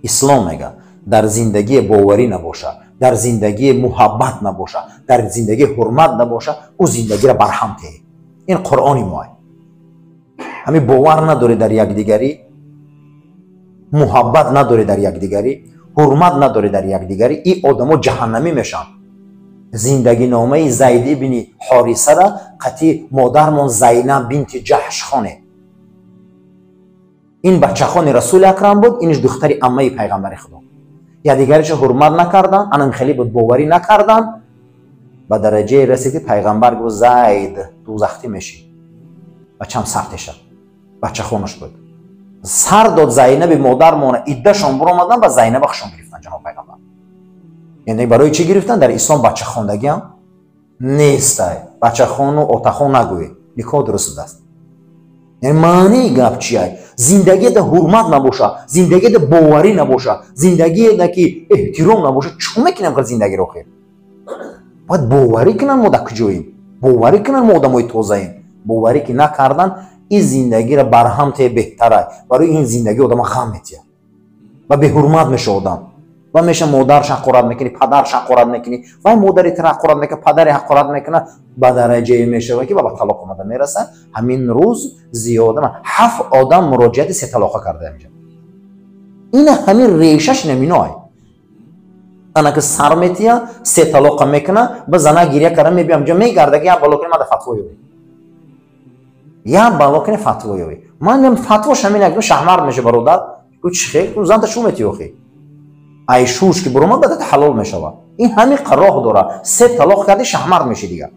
Ислом мега, дар зиндагии боварӣ набоша, дар зиндагии муҳаббат набоша, дар зиндагии ҳурмат набоша, ӯ зиндагиро барҳам теҳ. Ин Қуръони моа. Ҳамин бовар надорӣ дар якдигарӣ, муҳаббат надорӣ дар якдигарӣ, ҳурмат надорӣ дар якдигарӣ, ин одамо ҷаҳаннамӣ мешаванд. Зиндагиномаи Зайд ибни Ҳорисара қатъи модармон Зайнаб бинти Ҷаҳш хоне. Ин бачахони Расули Акрам буд, иниш духтари аммаи пайғамбари Худо. Якдигариша ҳурмат накардан, анам хеле буд, боварӣ накардан, ба дараҷае расид, ки пайғамбар гуфт: «Зайд, дузахтӣ мешӣ». Бачам сар теша, бачахонаш буд, сар дод. Зайнаби модармона иддашон буромадан ба Зайнаба хушон гирифтан ҷаноб пайғамбар. Яъне барои чӣ гирифтан? Дар ислом бачахондагиам нестай. Бачахону отахон нагӯед, никоҳ дуруст будааст. Яъне маънии гап чия? Зиндагиеда ҳурмат набоша, зиндагиеда боварӣ набоша, зиндагиеда ки эҳтиром набоша, чӣ мекунем хел зиндагиро охир? Бояд боварӣ кунанд, мо дар куҷоем, боварӣ кунанд, мо одамои тозаем. Боварӣ ки накардан, ин зиндагиро барҳам те беҳтарай. Барои ин зиндагӣ одама ғам метиҳад ва беҳурмат меша одам ва меша. Модарш ҳақорат мекунӣ, падарш ҳақорат мекунӣ, вай модари тира ҳақорат мекунад, падаре ҳақорат мекунад, ба дараҷае мешава, ки ба талоқ омада мерасад. Ҳамин рӯз зиёда ҳафт одам муроҷиати сеталоқа карда инҷа. Ина ҳамин решаш наминой. Ана ки сар метия, се талоқа мекуна, ба зана гиря карда мебиям ҷо мегарда, ки як бало кини мада фатво ёбӣ, як бало кини фатво ёбӣ. Ман фатвош ҳамин як шаҳмард меша, бародар. Чӣ хел занта шу метиёхи? Ай шуш ки буромад, баъдат ҳалол мешавад. Ин ҳамин роҳ дора. Се талоқ карди, шаҳмард меши, дигар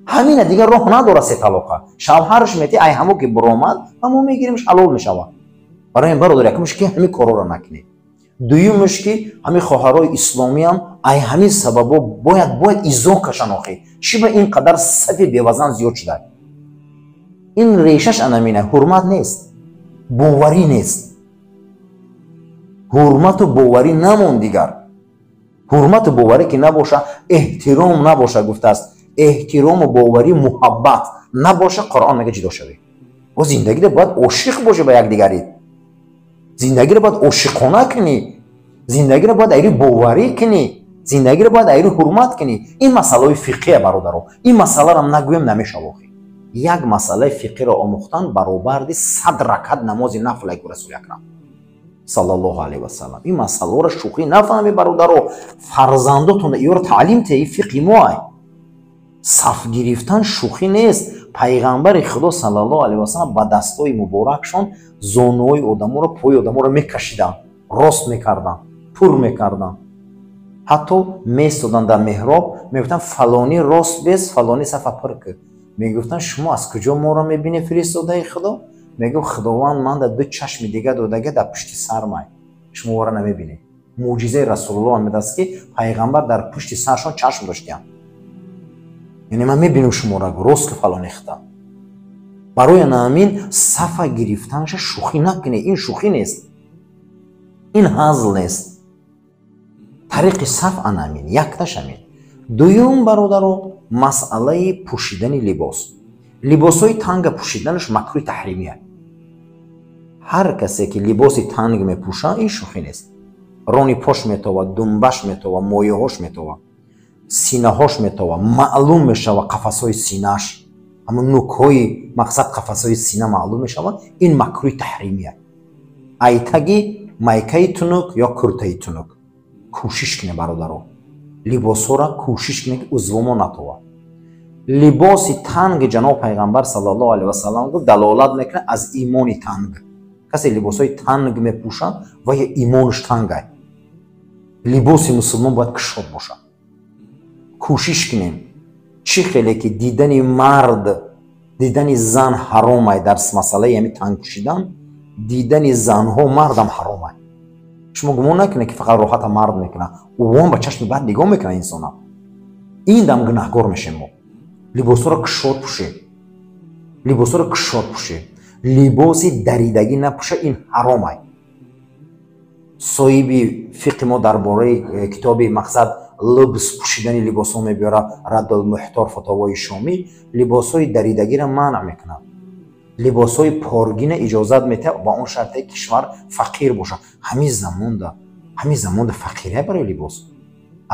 ҳамина, дигар роҳ надора. Се талоқа шавҳарш мети, ай ҳамо ки буромад ва мо мегиримш, ҳалол мешавад. Барои ин, бародар, якумш ки ҳамин корҳоро накунед. Дуюмш ки ҳамин хоҳарои исломиам ай ҳамин сабабо бояд изо кашан. Охи, чӣ ба ин қадар сафи бевазан зиёд шуда? Ин решаш анамина: ҳурмат нест, боварӣ нест. Ҳурмату боварӣ намонд дигар. Ҳурмату боварӣ ки набоша, эҳтиром набоша, гуфтааст, эҳтирому боварӣ, муҳаббат набоша, Қуръон мега, ҷудо шавед. О зиндагиро бояд ошиқ боша ба якдигарӣ, зиндагиро бояд ошиқона кунӣ, зиндагиро бояд айри боварӣ кунӣ, зиндагиро бояд айри ҳурмат кунӣ. Ин масъалаҳои фиқҳия, бародаро. Ин масъаларам нагӯем, намешава. Охи, як масъалаи фиқҳиро омӯхтан баробарди 100 ракат намози нафл, айгу Расули Акрам саллаллоҳу алайҳи васалам. Ин масъалаҳоро шӯхӣ нафаҳме, бародаро. Фарзандотон иёро таълим те, ин фиқҳи моай. Саф гирифтан шӯхӣ нест. Пайғамбари Худо саллаллоҳу алайҳи васалам ба дастҳои муборакшон зонуҳои одаморо, пои одаморо мекашиданд, рост мекарданд, пур мекарданд. Ҳатто местоданд дар меҳроб, мегуфтанд: «Фалонӣ, рост бес, фалонӣ, сафа пур кӣ». Мегуфтанд: «Шумо аз куҷо моро мебинед, фиристодаи Худо?» Мегуфт: «Худованд манда ду чашми дига додага, дар пушти сармай, шумо ора намебинед». Мӯъҷизаи Расулуллоҳ омадааст, ки пайғамбар дар пушти саршон чашм доштиянд. Яъне ман мебинам шуморо, рост ки, фалони хита. Барои ана ҳамин сафа гирифтанша шӯхӣ накунед. Ин шӯхӣ нест, ин ҳазл нест. Тариқи саф ана ҳамин якташ ҳамин. Дуюм, бародаро, масъалаи пӯшидани либос. Либосҳои танга пӯшиданаш макрӯҳи таҳримия. Ҳар касе ки либоси танг мепӯшад, ин шӯхӣ нест, рони пош метовад, думбаш метовад, мояҳош метовад, синаҳош метовад, маълум мешавад қафасҳои синааш, ҳамун нукҳои мақсад, қафасҳои сина маълум мешавад. Ин макрӯҳи таҳримия. Айтаги майкаи тунук ё куртаи тунук кӯшиш кунед, бародаро, либосҳоро кӯшиш кунед, ки узвомо натовад. Либоси танги ҷаноб пайғамбар саллаллоҳу алайҳи васалам гуфт, далолат мекунад аз имони танг. Касе либосҳои танг мепӯшад, вая имонаш тангай. Либоси мусулмон бояд кушод бошад. Кӯшиш кунем. Чӣ хеле ки дидани мард, дидани зан ҳаромай дар масъалаи ҳами танг пӯшидан, дидани занҳо мардам ҳаромай. Шумо гумон накунед, ки фақат роҳата мард мекунад. Ӯам ба чашми бад нигоҳ мекунад инсона. Ин дам гунаҳгор мешем мо. Либосҳоро кушод пӯшед, либосҳоро кушод пӯшед, либоси даридагӣ напӯша, ин ҳаромай. Соҳиби фиқи мо дар бораи китоби мақсад либс, пӯшидани либосҳо мебиёрад, Раддулмуҳтор, фатовои шомӣ, либосҳои даридагиро манъ мекунад. Либосҳои поргина иҷозат метиҳад ба он шарте кишвар фақир бошад. Ҳамин замонда фақирия барои либос.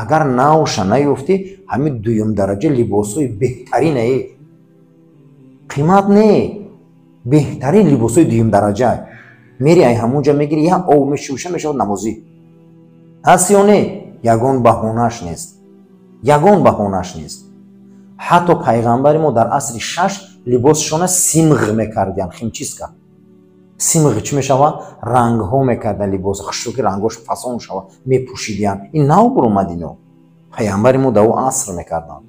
Агар навша наёфтӣ, ҳамин дуюмдараҷа либосҳои беҳтаринае, қимат не, беҳтарин либосҳои дуюмдараҷа мери, ай ҳамунҷа мегири, як об мешӯша, мешавад намозӣ. Ҳаст ё не? Ягон баҳонаш нест, ягон баҳонаш нест. Ҳатто пайғамбари мо дар асри шаш либосшона симғ мекардиян, химчистка. Симғ чӣ мешавад? Рангҳо мекардан либос, хушрӯ ки рангҳош фасон шавад, мепӯшидиян. Ин нав буромад ино. Пайғамбари мо дар ӯ аср мекарданд.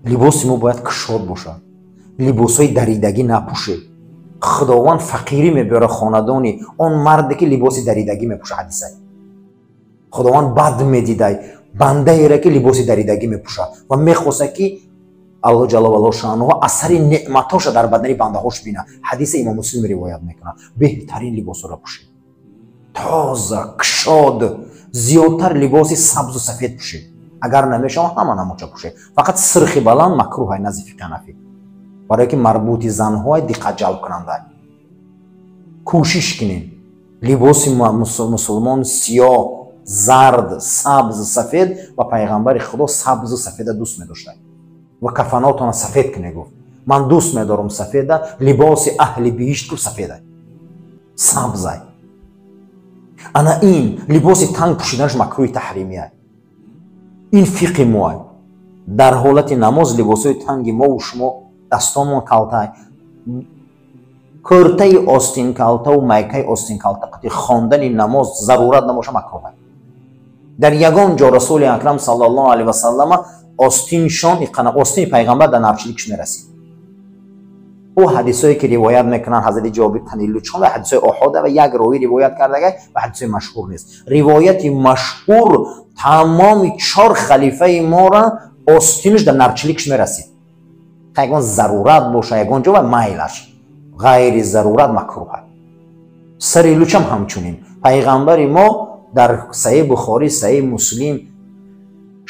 Либоси мо бояд кушод бошад, либосҳои даридагӣ напӯшед. Худованд фақирӣ мебиёрад хонадони он марде ки либоси даридагӣ мепӯшад. Ҳадиса Худованд бад медидай бандаере ки либоси даридагӣ мепӯшад ва мехостад ки Аллоҳ ҷалла вало шаънуҳу асари неъматҳоша дар бадани бандаҳош бинад. Ҳадиса Имом Муслим ривоят мекунад. Беҳтарин либосҳоро пӯшед, тоза, кушод, зиёдтар либоси сабзу сафед пӯшед. Агар намешавад, ҳама намоча пӯшед. Фақат сирхи баланд макрӯҳай назди фиқҳи ҳанафӣ, барое ки марбути занҳои диққат ҷалбкунанда. Кӯшиш кунем либоси мусулмон сиёҳ, зард, сабз, сафед. Ва пайғамбари Худо сабзу сафеда дӯст медоштад. Ва кафанотона сафед куне, гуфт: ман дӯст медорам сафеда, либоси аҳли биҳишт, гуфт, сафеда, сабзай. Ана ин либоси танг пӯшиданаш макрӯҳи таҳримия. Ин фиқҳи моай. Дар ҳолати намоз либосҳои танги мову шумо, дастомон калтай, кӯртаи остинкалтаву майкаи остинкалта қати хондани намоз зарурат набоша, макрӯҳ. Дар ягон ҷо Расули Акрам саллаллоҳу алайҳи васаллама остиншон, остини пайғамбар дар нарчиликш мерасид. Ӯ ҳадисое ки ривоят мекунанд, ҳазрати Ҷобир танилучон ва ҳадисои оҳода ва як роӣ ривоят кардага ва ҳадисои машҳур нест. Ривояти машҳур, тамоми чор халифаи мора остинш дар нарчиликш мерасид. Ягон зарурат боша ягон ҷо ва майлаш, ғайри зарурат макрӯҳ. Сари лучам ҳамчунин. Пайғамбари мо дар Саҳиҳ Бухорӣ, Саҳиҳ Муслим,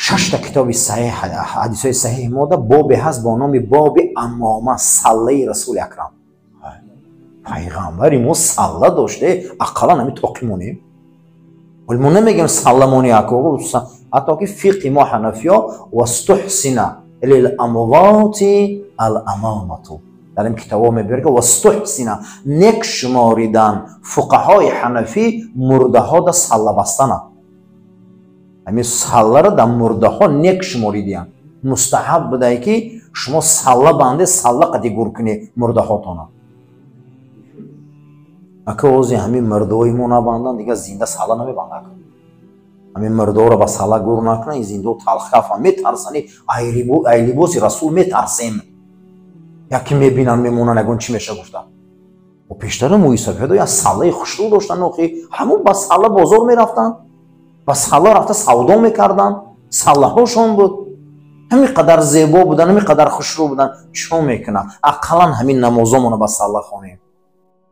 шашта китоби саҳиҳ, ҳадисҳои саҳиҳ мода бобе ҳаст бо номи боби амома, саллаи Расули Акрам. Пайғамбари мо салла доште, ақаллан ҳами тоқӣ монем. Вале мо намегем салла мони, ако ҳатто ки фиқҳи мо ҳанафиё вастуҳсина лиламвоти аламамату дар ин китобҳо мебиёрад ки вастуҳсина, нек шуморидан фуқаҳои ҳанафӣ мурдаҳода салла бастана. Ҳамин салларо дар мурдаҳо нек шуморидиянд, мустаҳаб будае ки шумо салла банде, салла қади гур кунед мурдаҳотона. Ака, ози ҳамин мурдаҳои мо набанданд, дигар зинда салла намебандад. Ҳамин мурдаҳоро ба салла гур накунанд, ин зиндаҳо талхафа метарсанд, ай либоси Расул метарсем, яке мебинанд, мемонанд, ягон чӣ меша гуфта. Пештара мӯйсафедо як саллаи хушрӯ доштанд, охи ҳамун ба салла бозор мерафтанд, ба салла рафта савдо мекарданд, саллаҳошон буд. Ҳамин қадар зебо буданд, ҳамин қадар хушрӯ буданд. Чӣ мекунанд? Ақаллан ҳамин намозомонро ба салла хонем.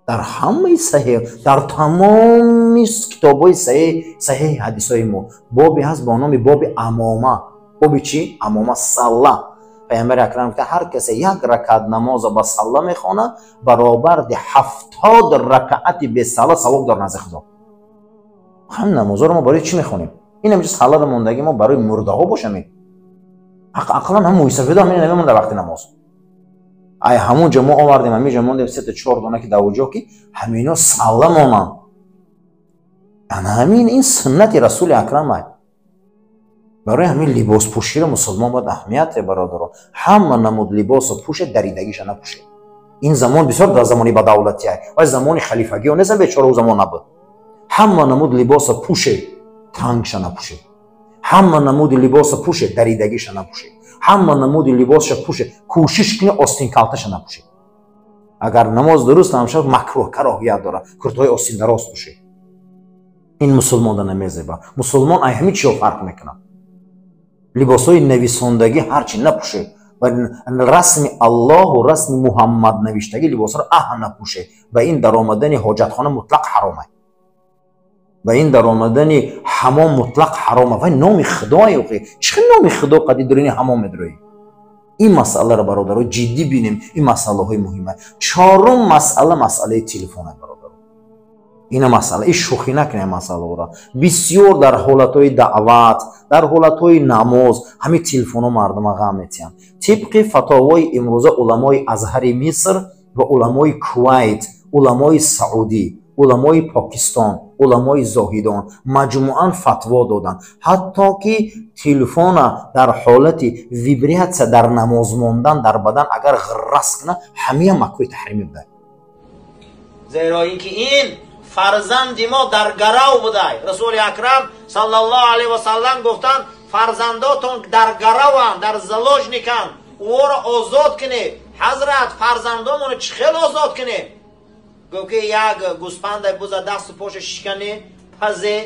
Дар ҳамаи саҳеҳ, дар тамоми китобҳои саҳеҳ, саҳеҳи ҳадисҳои мо бобе ҳаст бо номи боби амома. Боби чӣ? Амома, салла. Пайғамбари Акрам гуфта: ҳар касе як ракат намоза ба салла мехонад, баробарди 70 ракаати бесалла савоб дор назди Худо. Ҳамин намозҳоро мо барои чӣ мехонем? Ин ҳаминҷо саллада мондаги мо барои мурдаҳо бошами? Ақаллан ҳам мӯйсафедо ҳамин намемонда вақти намоз. Ай ҳамун ҷо мо овардем, ҳамин ҷо мондем сета чор дона ки давуҷо ки ҳамино салла монанд. Ана ҳамин ин суннати Расули Акрам ай. Барои ҳамин либоспӯширо мусулмон бояд аҳамияте, бародаро. Ҳама намуд либосо пӯшед, даридагиша напӯшед. Ин замон бисёр дар замони бадавлатӣ ай, вай замони халифагиё нест, бечора ӯ замон набуд. Ҳама намуд либосо пӯшед, тангша напӯшед. Ҳама намуди либосо пӯшед, даридагиша напӯшед. Ҳама намуди либосша пӯшед, кӯшиш кунед остинкалташа напӯшед. Агар намоз дуруст намешавад, макрӯҳ, кароҳият дорад, куртаҳои остиндароз пӯшед. Ин мусулмонда намезеба. Мусулмон ай ҳамин чиё фарқ мекунад. Либосҳои нависондагӣ ҳарчи напӯшед ва расми Аллоҳу расми Муҳаммад навиштагӣ либосҳоро аҳ напӯшед. Ба ин даромадани ҳоҷатхона мутлақ ҳаром ай, ба ин даромадани ҳамом мутлақ ҳаром. Вай номи Худое, охи чӣ номи Худо қади дурини ҳамом медроӣ? Ин масъаларо, бародаро, ҷиддӣ бинем. Ин масъалаҳои муҳима. Чорум масъала, масъалаи телефона, бародаро. Ина масъала, ин шӯхӣ накунем масъалаҳоро. Бисёр дар ҳолатҳои даъват, дар ҳолатҳои намоз ҳамин телефонҳо мардума ғам метиҳанд. Тибқи фатовои имрӯза уламои Азҳари Миср ва уламои Кувайт, уламои Саудӣ, уламои Покистон, уламои Зоҳидон маҷмӯан фатво доданд, ҳатто ки телефона дар ҳолати вибратсия дар намоз мондан дар бадан агар ғиррас кунад, ҳамия макрӯҳи таҳримӣ буда. Зеро ин ки ин фарзанди мо дар гарав будай. Расули Акрам саллаллоҳу алайҳи васаллам гуфтанд: фарзандотон дар гараванд, дар заложниканд, ӯро озод кунед. Ҳазрат, фарзандомонро чӣ хел озод кунед? Гуфт ки як гӯспанда буза дасту поша шикане, пазе,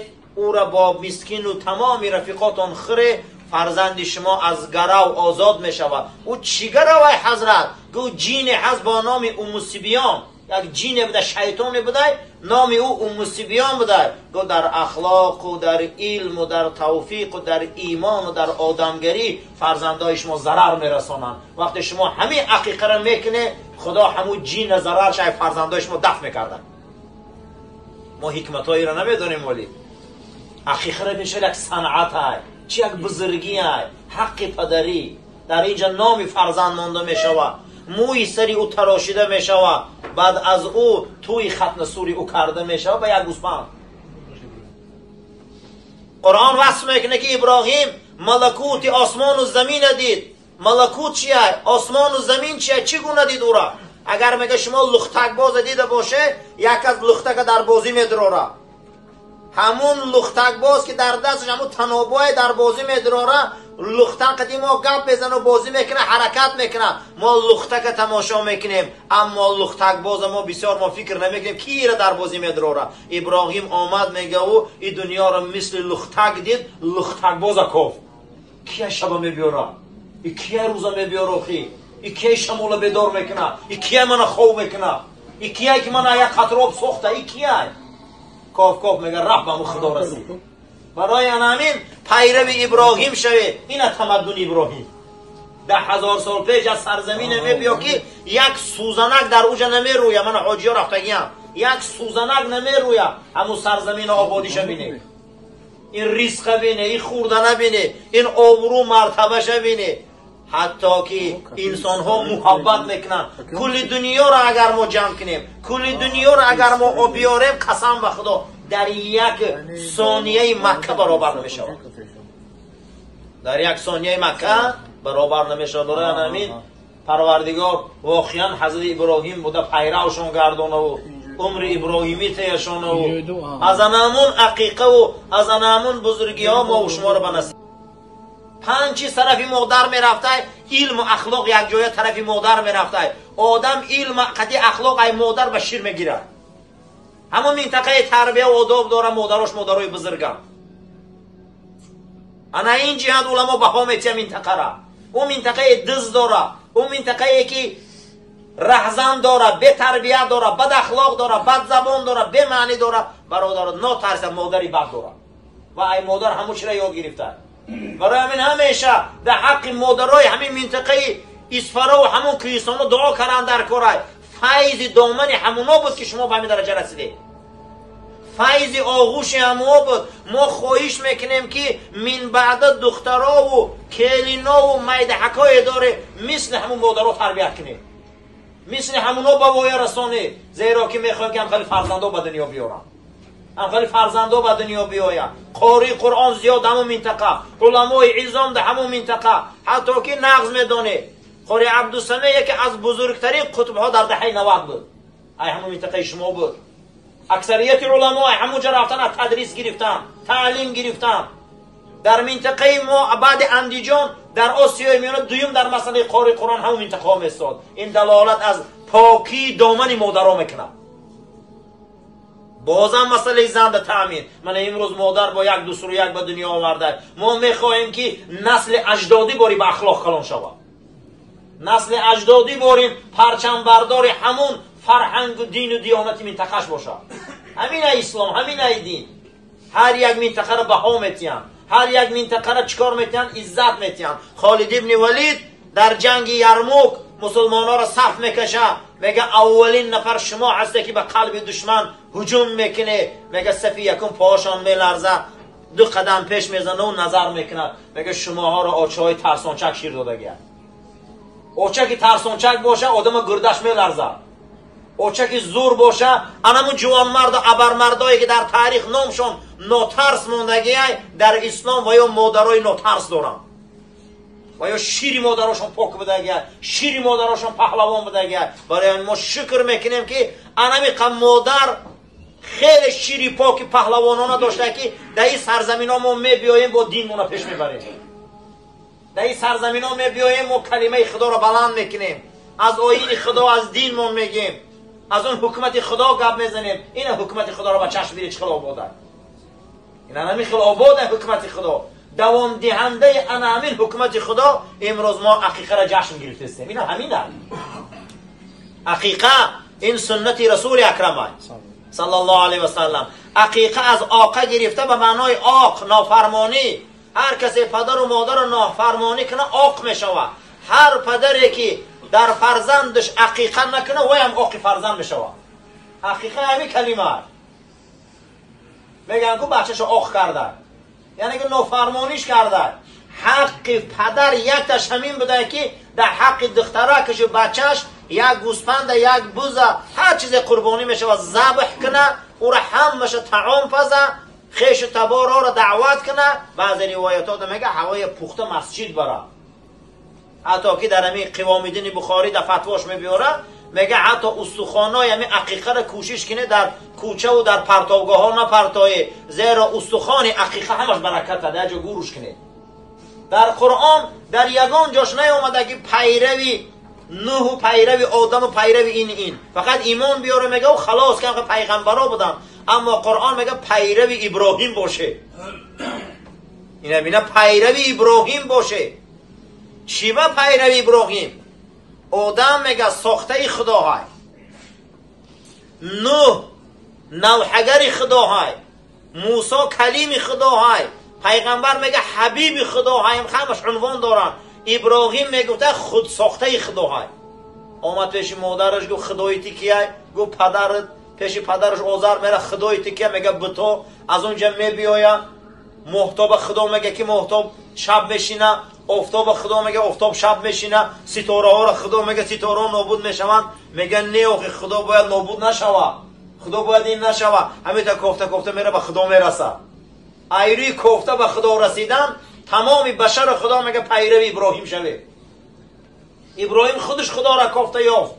ӯра бо мискину тамоми рафиқотон хӯре, фарзанди шумо аз гарав озод мешавад. Ӯ чӣ гаравай, ҳазрат? Гуфт ҷине ҳаст бо номи Уммусибиён. Як ҷине буда, шайтоне будай, номи ӯ Уммусибиён будай. Гуфт дар ахлоқу дар илму дар тавфиқу дар имону дар одамгарӣ фарзандои шумо зарар мерасонанд. Вақте шумо ҳамин ақиқаро мекунед, худо ҳамун ҷина зарарш ай фарзандои шумо дафт мекардад. Мо ҳикматҳоеро намедонем, вале ақиқаро бишад як санъат ай, чи як бузургӣ ай, ҳаққи падарӣ. Дар инҷа номи фарзанд монда мешавад, мӯи сари ӯ тарошида мешавад, баъд аз ӯ тӯи хатнасури ӯ карда мешавад ба як гӯспанд. Қуръон васф мекунад ки Иброҳим малакути осмону замина дид. Малакут чия? Осмону замин чия? Чӣ гуна дид ӯра? Агар мега шумо лухтакбоза дида боше, як аз лухтака дар бозӣ медурора. Ҳамун лухтакбоз ки дар дасташ ҳамун танобое дар бозӣ медурора, лухтан қади мо гап мезану бозӣ мекунад, ҳаракат мекунад. Мо лухтака тамошо мекунем, аммо лухтакбоза мо бисёр мо фикр намекунем ки ира дар бозӣ медурора. Иброҳим омад, мега ӯ и дунёро мисли лухтак дид, лухтакбоза кофт. Кия шаба мебиёра? И кия рӯза мебиёра охи? И кия шамола бедор мекунад? И кия мана хов мекунад? И кия ки мана як қатра об сохта? И кия? Коф коф мега рафт ба худо расид. Барои ҳамин пайрави Иброҳим шавед. Ина тамаддуни Иброҳим. 10,000 сол пеш аз сарзамине мебиё ки як сӯзанак дар уҷа намерӯя. Мана ҳоҷиё рафтагиам. Як сӯзанак намерӯя. Ҳамун сарзамина ободиша бинед. Ин ризқа бине, ин хӯрдана бине, ин обрӯ мартабаша бине. Ҳатто ки инсонҳо муҳаббат мекунанд. Кулли дунёро агар мо ҷамъ кунем, кулли дунёро агар мо биёрем, қасам ба худо, дар як сонияи Макка баробар намешавад. Дар як сонияи Макка баробар намешавад. Барои ҳамин Парвардигор воқеан ҳазрати Иброҳим буда пайравшон гардонаву умри иброҳимӣ теяшонаву аз анамун ақиқаву аз анамун бузургиҳо мо шуморо ба насиб. Панҷ чиз тарафи модар мерафтай, илму ахлоқ якҷоя тарафи модар мерафтай. Одам илм қади ахлоқ ай модар ба шир мегирад. Ҳамон минтақаи тарбия одоб дора, модарош модарои бузургам. Ана ин ҷиҳат уламо баҳо метиҳанд минтақара. Ӯ минтақаи диз дора, ӯ минтақае ки раҳзан дора, бетарбия дора, бадахлоқ дора, бадзабон дора, бемаънӣ дора. Бародаро, нотарса, модари бад дора ва ай модар ҳамун чиро ёд гирифта. Барои ҳамин ҳамеша дар ҳаққи модарои ҳамин минтақаи Исфарову ҳамун кӯҳистоно дуо кардан дар корай. Файзи домани ҳамуно буд ки шумо ба ҳамин дараҷа расидед. Файзи оғӯши ҳамуно буд. Мо хоҳиш мекунем ки минбаъда духтарову келинову майдаҳакое доре мисли ҳамун модаро тарбият кунед, мисли ҳамуно ба воя расонед, зеро ки мехоҳем ки ҳамхели фарзандо ба дунё биёранд, ҳамхели фарзандо ба дунё биёянд. Қории Қуръон зиёд ҳамун минтақа, уламои изом дар ҳамун минтақа, ҳатто ки нағз медонед. Қори Абдусаме яке аз бузургтарин қутбҳо дар даҳаи 90 буд, ай ҳамун минтақаи шумо буд. Аксарияти уламо ай ҳамун ҷо рафтан, аз тадрис гирифтан, таълим гирифтан. Дар минтақаи мо баъди Андиҷон дар Осиёи Миёна дуюм дар масъалаи қори Қуръон ҳамун минтақаҳо местод. Ин далолат аз покии домани модаро мекунад. Бозам масъалаи занда таъмин. Мана имрӯз модар бо як дусру як ба дунё оварда. Мо мехоҳем ки насли аҷдодӣ бори ба ахлоқ калон шавад. Насли аҷдодӣ борим парчамбардори ҳамун фарҳангу дину диёнати минтақаш бошад. Ҳамин ай ислом, ҳамин ай дин. Ҳар як минтақаро баҳо метиҳанд, ҳар як минтақаро чикор метиҳанд? Иззат метиҳанд. Холид ибни Валид Дар ҷанги Ярмук мусулмонҳоро саф мекаша, мега аввалин нафар шумо ҳасте ки ба қалби душман ҳуҷум мекунед. Мега сафи якум поҳошон меларза, ду қадам пеш мезана у назар мекунад. Мега шумоҳоро очаҳои тарсончак шир додагия. Очаки тарсончак боша, одама гурдаш меларза. Очаки зур боша, анаму ҷувонмарду абармардое ки дар таърих номшон нотарс мондагиай, дар ислом ва ё модарои нотарс доранд. Ва ё шири модарошон пок будагиай, шири модарошон паҳлавон будагиай. Барои мо шукр мекунем ки анамиқа модар хеле шири поки паҳлавонона дошта ки дар ин сарзаминҳо мо мебиёем, бо динмона пеш мебарем. Дар ин сарзаминҳо мебиёем, мо калимаи худоро баланд мекунем, аз оини худо, аз динмон мегем, аз он ҳукмати худо гап мезанем. Ина ҳукмати худоро ба чашм бинед, чӣ хел обода. Ина ҳамин хел обода ҳукмати худо. Давомдиҳандаи ана ҳамин ҳукмати худо имрӯз мо ақиқаро ҷашн гирифтастем. Ина ҳамина ақиқа, ин суннати расули акрам саллаллоҳу алайҳи васаллам. Ақиқа аз оқа гирифта ба маънои оқ, нофармонӣ. Ҳар касе падару модарро нофармонӣ кунад, оқ мешавад. Ҳар падаре ки дар фарзандаш ақиқа накунад, вай ҳам оқи фарзанд мешавад. Ақиқа ҳамин калима. Мегӯянд ку бачашо оқ карда, яъне ки нофармониш карда. Ҳаққи падар якташ ҳамин буда ки дар ҳаққи духтаракашу бачаш як гӯспанда, як буза, ҳар чизе қурбонӣ мешавад, забҳ куна, ӯро ҳамаша таом паза, хешу таборҳоро даъват куна. Баъзе ривоятҳо мега ҳавои пухта масҷид бара. Ҳатто ки дар ҳамин Қивомиддини Бухорӣ дар фатвош мебиёрад, мега ҳатто устухонҳои ҳамин ақиқаро кӯшиш кине дар кӯчаву дар партовгоҳҳо напартоӣ, зеро устухони ақиқа ҳамаш баракат дар ҷо гӯруш кинед. Дар Қуръон дар ягон ҷош наомада ки пайрави Нуҳу, пайрави Одаму, пайрави ин. Фақат имон биёре мега у халос, ки пайғамбаро буданд. Аммо Қуръон мега пайрави Иброҳим боше. Ина бина, пайрави Иброҳим боше. Чӣ ба пайрави Иброҳим? Одам мега сохтаи худоҳай, Нуҳ навҳагари худоҳай, Мусо калими худоҳай, пайғамбар мега ҳабиби худоҳай, ҳамаш унвон доранд. Иброҳим мегуфта худсохтаи худоҳай. Омад пеши модараш, гуфт худои ти кияй? Гуфт падарат. Пеши падараш Озар мера, худои ти кия? Мега буто. Аз он ҷа мебиёя, моҳтоба худо мега ки моҳтоб шаб мешина, офтоба худо мега офтоб шаб мешина, ситораҳоро худо мега ситораҳо нобуд мешаванд. Мега не, охи худо бояд нобуд нашава, худо бояд ин нашава. Ҳамита кофта кофта мера ба худо мераса. Айрӯи кофта ба худо расидан тамоми башаро худо мега пайрави Иброҳим шавед. Иброҳим худаш худоро кофта ёфт,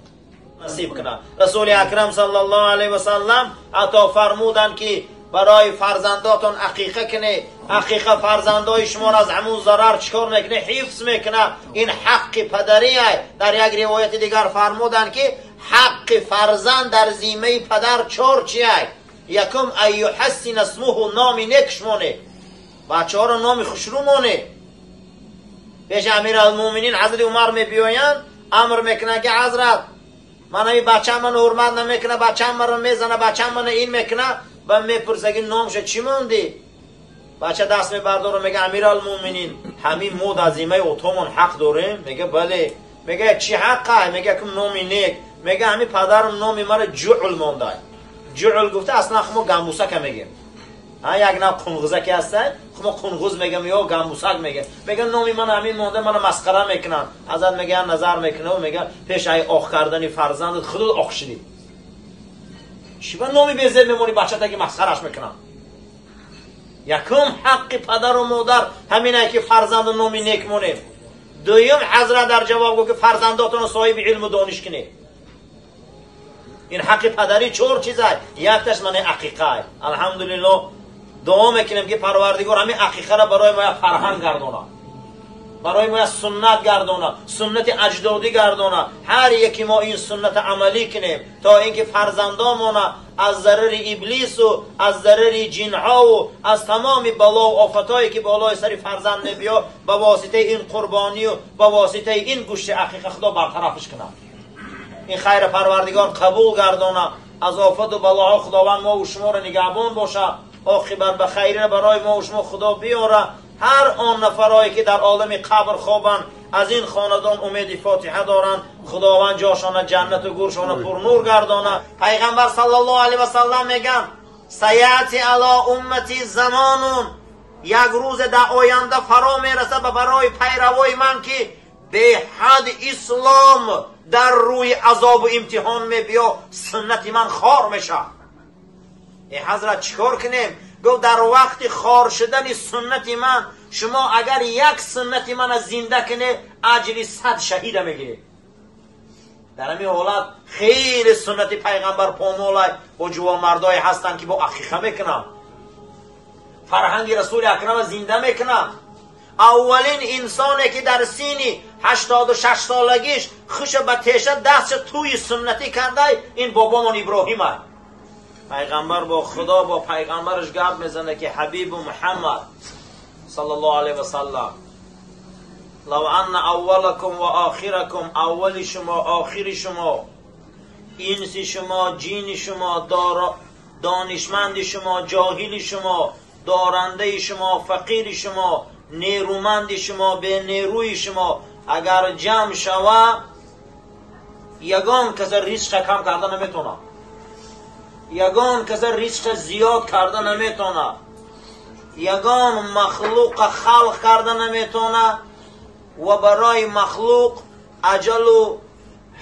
насиб кунад. Расули акрам саллаллоҳу алайҳи васаллам ҳатто фармуданд ки барои фарзандотон ақиқа кунед. Ақиқа фарзандои шуморо аз ҳамун зарар чикор мекунад? Ҳифз мекунад. Ин ҳаққи падарие. Дар як ривояти дигар фармуданд ки ҳаққи фарзанд дар зиммаи падар чор чиай. Якум, ан юҳассина смуҳу, номи некш монед, бачаҳоро номи хушрӯ монед. Пеши Амиралмӯминин ҳазрати Умар мебиёянд, амр мекунанд ки ҳазрат, ман ҳамин бачаам маро ҳурмат намекунад, бачаам маро мезана, бачаам маро ин мекунад. Ба мепурса ки номша чӣ мондӣ? Бача даст мебардора, мега Амиралмӯминин, ҳамин мо дар зиммаи отомон ҳақ дорем? Мега бале. Мега чӣ ҳаққа? Мега кум номи нек. Мега ҳамин падарам номи маро Ҷуъл мондай. Ҷуъл гуфта аслан мо гамбусака мегем, як нав қунғузаке ҳаста, мо қунғуз мегем ё гамбусак мегем. Мега номи ман ҳамин монда, мана масхара мекунанд. Ҳазрат мега назар мекунад, мега пеш ай оқ кардани фарзандат худат оқ шидӣ. Чӣ ба номи безеб мемонӣ бачатаки масхараш мекунанд? Якум ҳаққи падару модар ҳаминае ки фарзанду номи нек монем. Дуюм, ҳазрат дар ҷавоб гуфт ки фарзандотонро соҳиби илму дониш кунед. Ин ҳаққи падарӣ чор чизай, якташ мана ақиқай. Алҳамдулиллоҳ, дуо мекунем ки Парвардигор ҳамин ақиқаро барои мо як фарҳанг гардонад, барои мо як суннат гардонад, суннати аҷдодӣ гардонад. Ҳар яке мо ин сунната амалӣ кунем то инки фарзандомона аз зарари иблису аз зарари ҷинҳову аз тамоми балову офатҳое ки болои сари фарзанд мебиё, ба воситаи ин қурбонию ба воситаи ин гӯшти ақиқа худо бартарафш кунад. Ин хайра Парвардигор қабул гардонад. Аз офату балоҳо Худованд мову шуморо нигаҳбон бошад. Оқибат ба хайра барои мову шумо Худо биёрад. Ҳар он нафарое ки дар олами қабр хобанд, Аз ин хонадон умеди фотиҳа доранд. Худованд ҷошона ҷаннату гӯршона пурнур гардона. Пайғамбар саллаллоҳу алайҳи васаллам мегӯянд: саяти ало уммати замонун, як рӯзе дар оянда фаро мерасад ба барои пайравои ман, ки беҳад ислом дар рӯи азобу имтиҳон мебиё, суннати ман хор мешавад. Э ҳазрат, чӣ кор кунем? Гуфт: дар вақти хор шудани суннати ман шумо агар як суннати мана зинда кунед, аҷри 100 шаҳида мегиред. Дар ҳамин ҳолат хеле суннати пайғамбар помолай. Бо ҷувонмардое ҳастанд, ки бо ақиқа мекунанд, фарҳанги расули акрама зинда мекунанд. Аввалин инсоне ки дар синни 86 солагиш хуша ба теша дастша тӯи суннатӣ кардай, ин бобомон Иброҳима. Пайғамбар бо Худо, бо пайғамбараш гап мезанад, ки ҳабибу Муҳаммад саллаллоҳу алайҳи васаллам: лав анна аввалакум ва охиракум, аввали шумо, охири шумо, инси шумо, ҷини шумо, донишманди шумо, ҷоҳили шумо, дорандаи шумо, фақири шумо, нерӯманди шумо, бенерӯи шумо агар ҷамъ шава, ягон каса ризқа кам карда наметавонад, ягон каса ризқа зиёд карда наметавонад, ягон махлуқа халқ карда наметавонад ва барои махлуқ аҷалу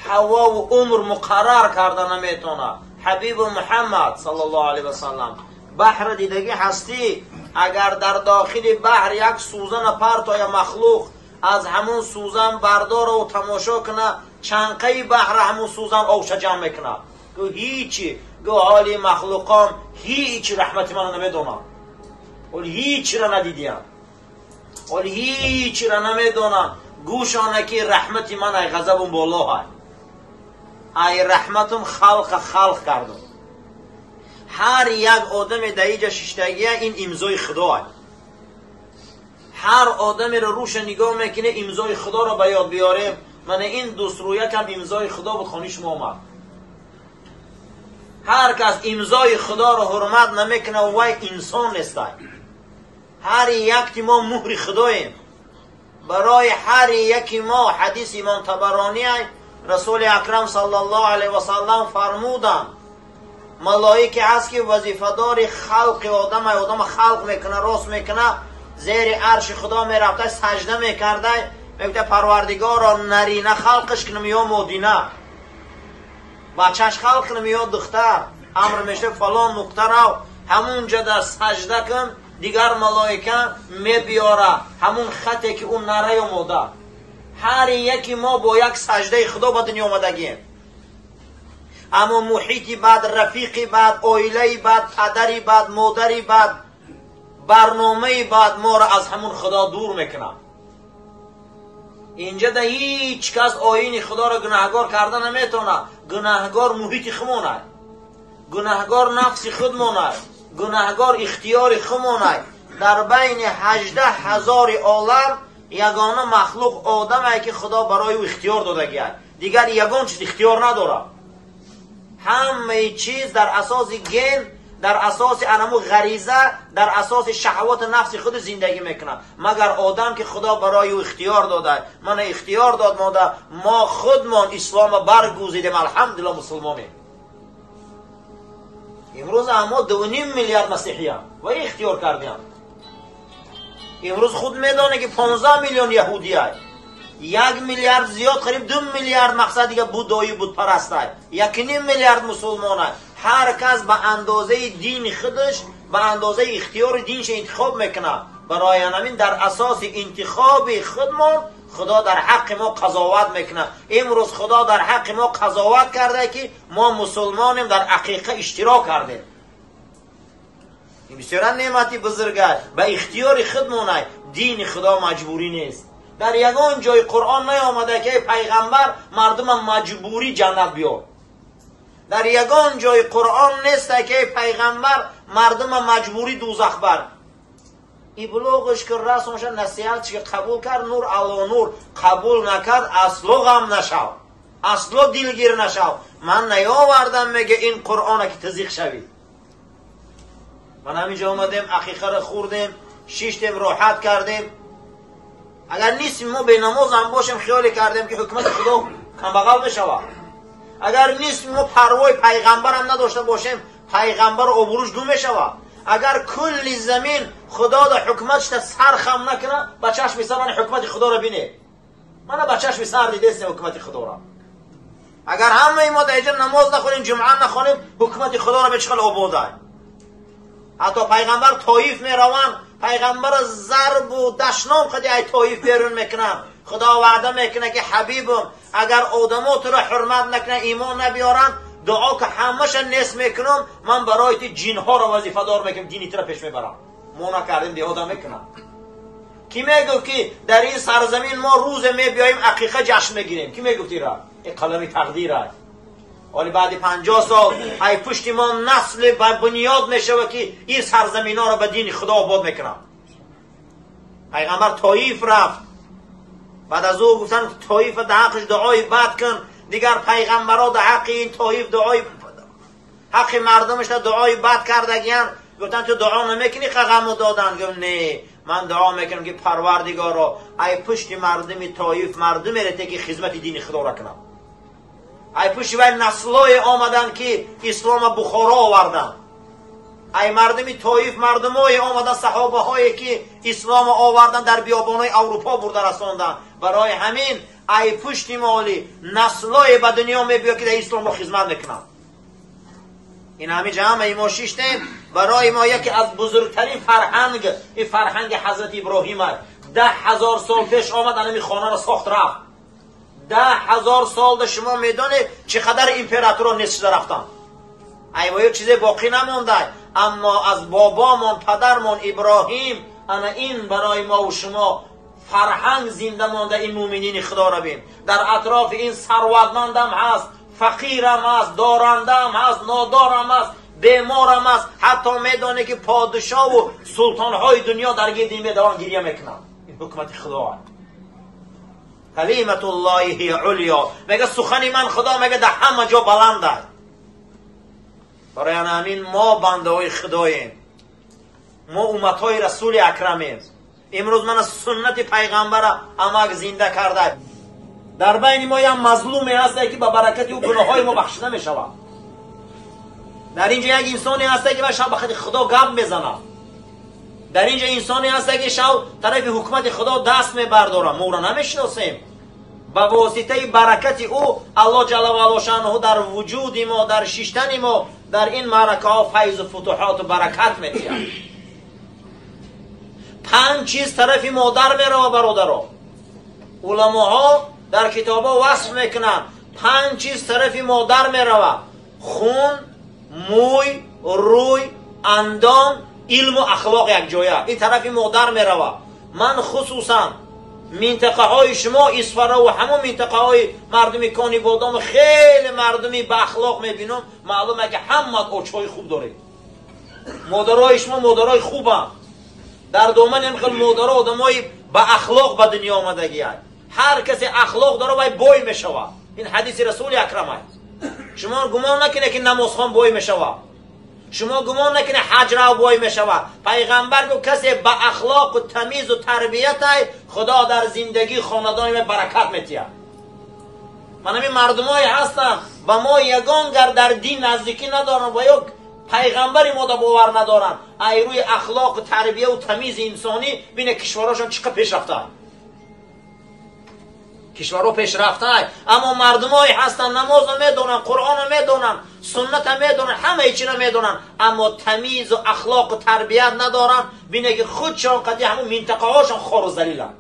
ҳавову умр муқаррар карда наметавонад. Ҳабибу Муҳаммад саллаллоҳу алайҳи васаллам: баҳра дидагӣ ҳастӣ? Агар дар дохили баҳр як сӯзана партоя, махлуқ аз ҳамун сӯзан бардораву тамошо куна, чанқаи баҳра ҳамун сӯзан овша ҷамъ мекунад? Гӯ ҳичи. Гӯ ҳоли махлуқон ҳичи раҳмати мана намедонанд, ҳол ҳичира надидиянд, ҳол ҳичира намедонанд. Гӯшона ки раҳмати ман ай ғазабум болоҳай, ай раҳматум халқа халқ кардум. Ҳар як одаме дар иҷа шиштагия, ин имзои худоай. Ҳар одамеро рӯша нигоҳ мекунӣ, имзои худоро ба ёд биёрем. Мана ин дӯстрӯякам имзои худо буд, хони шумо омад. Ҳар кас имзои худоро ҳурмат намекунад, вай инсон нестай. Ҳар якти мо муҳри худоем. Барои ҳар яки мо ҳадиси имом Табарониай, расули акрам саллаллоҳу алайҳи васаллам фармуданд: малоике ҳаст, ки вазифадори халқи одам, одама халқ мекуна, рост мекуна, зери арши худо мерафта, сажда мекардай, мегуфта: парвардигоро, нарина халқиш кунам ё модина, бачаш халқ кунам ё духтар? Амр мешава: фалон нуқта рав, ҳамунҷа дар сажда кун. Дигар малоика мебиёра ҳамун хате ки ӯ нара ё мода. Ҳар яки мо бо як саждаи худо ба дунё омадагием, аммо муҳити бад, рафиқи бад, оилаи бад, падари бад, модари бад, барномаи бад моро аз ҳамун худо дур мекунад. Инҷа да ҳеҷ кас оини худоро гунаҳгор карда наметавонад. Гунаҳгор муҳити худмонад, гунаҳгор нафси худмонад, гунаҳгор ихтиёри худмонад. Дар байни 18 000 олам ягона махлуқ одаме, ки худо барои ӯ ихтиёр додагиад, дигар ягон чиз ихтиёр надорад. Ҳамаи чиз дар асоси ген, дар асоси анаму ғариза, дар асоси шаҳвати нафси худ зиндагӣ мекунад, магар одам, ки худо барои ӯ ихтиёр дода. Мана ихтиёр дод мода, мо худмон ислома баргузидем, алҳамдулилла, мусулмонем. Имрӯз аммо 2,5 миллиард масеҳиян ва ихтиёр кардиям. Имрӯз худ медоне, ки 15 миллион яҳудияй, 1 миллиард зиёд, қариб 2 миллиард мақсад дига буддоӣ, будпарастай, 1,5 миллиард мусулмонай. Ҳар кас ба андозаи дини худаш, ба андозаи ихтиёри динша интихоб мекунад. Барои ҳамин дар асоси интихоби худмон худо дар ҳаққи мо қазоват мекунад. Имрӯз худо дар ҳаққи мо қазоват карда, ки мо мусулмонем, дар ақиқа иштирок кардем. Ин бисёра неъмати бузурга. Ба ихтиёри худмонай, дини худо маҷбурӣ нест. Дар ягон ҷои Қуръон наёмада, ки пайғамбар, мардума маҷбурӣ ҷаннат биёр. Дар ягон ҷои Қуръон неста, ки пайғамбар, мардума маҷбурӣ дӯзах бар. Иблоғш ки расонша, насиҳатш ки қабул кард, нур ало нур, қабул накард, асло ғам нашав, асло дилгир нашав. Ман наёвардам, меге, ин Қуръона, ки тизиқ шавӣ. Ман ҳаминҷо омадем, ақиқаро хӯрдем, шиштем, роҳат кардем. Агар нисфи мо бенамоз ҳам бошем, хиёле кардем ки ҳукумати Худо камбағал мешавад. Агар нисфи мо парвои пайғамбарам надошта бошем, пайғамбар обрӯш гум мешавад. Агар кулли замин Худо да ҳукуматшта сар хам накунад, ба чашми сар ман ҳукумати Худоро бинед. Мана ба чашми сар дидестем ҳукумати Худоро. Агар ҳамаи мо дар инҷа намоз нахонем, ҷумъа нахонем, ҳукумати Худоро ба чӣ хел ободай. Ҳатто пайғамбар Тоиф мераванд, пайғамбар зарбу дашном қади ай Тоиф берун мекунанд. Худо ваъда мекунад ки ҳабибум, агар одамо туро ҳурмат накунанд, имон набиёранд, дуо ки ҳамаша нест мекунам, ман барои ту ҷинҳоро вазифадор мекунам, дини туро пеш мебарам. Мо накардем, деҳода мекунам. Ки мегуфт ки дар ин сарзамин мо рӯзе мебиёем ақиқа ҷашн мегирем? Ки мегуфт ира? Ин қалами тақдир аст. Ҳоли баъди 50 сол ай пушти мо насле ба бунёд мешавад ки ин сарзаминҳоро ба дини Худо обод мекунам. Пайғамбар Тоиф рафт. Баъд аз ӯ гуфтанд Тоиф дар ҳаққаш дуои бад кун. Дигар пайғамбарҳо дар ҳаққи ин Тоиф дуои ҳаққи мардумашда дуои бад кардагиянд. Гуфтанд ту дуо намекунӣ қағаму доданд. Гуфт не, ман дуо мекунам ки Парвардигоро ай пушти мардуми Тоиф мардуме рете ки хизмати дини Худоро кунам. Ай пушти вай наслое омаданд ки ислома Бухоро оварданд. Ай мардуми Тоиф мардумое омаданд, саҳобаҳое ки ислома оварданд, дар биёбонҳои Аврупо бурда расонданд. Барои ҳамин ай пушти моли наслое ба дунё мебиёд ки дар исломро хизмат мекунанд. Ин ҳамин ҷа ҳамаи мо шиштем. Барои мо яке аз бузургтарин фарҳанг ин фарҳанги ҳазрати Иброҳим аст. 10 000 сол пеш омад, анами хонаро сохт рафт. 10 000 сол да шумо медонед чӣ қадар императоро нест шуда рафтанд. Айвоё чизе боқӣ намонда, аммо аз бобомон падармон Иброҳим ана ин барои мо ва шумо фарҳанг зинда монда. Ин муъминини Худоро бин. Дар атрофи ин сарватмандам ҳаст, фақирам ҳаст, дорандаам ҳаст, нодорам ҳаст, беморам ҳаст. Ҳатто медонед ки подшоҳу султонҳои дунё дар гирди ин медаванд, гиря мекунанд. Ин ҳукумати Худо аст. Калиматуллоҳи ҳия улё. Мега сухани ман Худо мега дар ҳама ҷо баланд аст. Барои ана ҳамин мо бандаҳои Худоем, мо умматҳои Расули Акрамем. Имрӯз мана суннати пайғамбара амак зинда карда. Дар байни мо як мазлуме ҳасте ки ба баракати ӯ гуноҳҳои мо бахшида мешавад. Дар инҷа як инсоне ҳасте ки шаб ба хати Худо гап мезанад. Дар инҷа инсоне ҳасте ки шав тарафи ҳукумати Худо даст мебардорад. Мо ӯро намешиносем. Ба воситаи баракати ӯ Аллоҳ ҷалла ва ало шаънуҳу дар вуҷуди мо, дар шиштани мо, дар ин маъракаҳо файзу футуҳоту баракат метиҳад. 5 чиз тарафи модар мерава, бародаро. Уламоҳо дар китобҳо васф мекунанд. 5 чиз тарафи модар мерава: хун, мӯй, рӯй, андом, илму ахлоқ якҷоя. Ин тарафи модар мерава. Ман хусусан минтақаҳои шумо Исфараву ҳамон минтақаҳои мардуми Кони Бодому хеле мардуми ба ахлоқ мебинам. Маълуме ки ҳамат очҳои хуб доред. Модарои шумо модарои хубанд. Дар домани ҳам хел модаро одамои ба ахлоқ ба дунё омадагианд. Ҳар касе ахлоқ дора, вай бой мешавад. Ин ҳадиси Расули Акрам аст. Шумо гумон накунед ки намозхон бой мешавад. Шумо гумон накунед ҳаҷрав бой мешавад. Пайғамбар гуфт касе ба ахлоқу тамизу тарбиятай, Худо дар зиндагии хонадони вай баракат метиҳад. Ман ҳамин мардумое ҳастанд, ба мо ягон гар дар дин наздикӣ надоранд ва ё пайғамбари мо да бовар надоранд. Ай рӯи ахлоқу тарбияву тамизи инсонӣ бине кишварҳошон чӣ қадр пешрафтаанд. Кишварҳо пешрафтаанд, аммо мардумое ҳастанд намозро медонанд, Қуръонро медонанд, суннатро медонанд, ҳамаи чиро медонанд, аммо тамизу ахлоқу тарбият надоранд. Бине ки худшон қади ҳамун минтақаҳошон хору залиланд.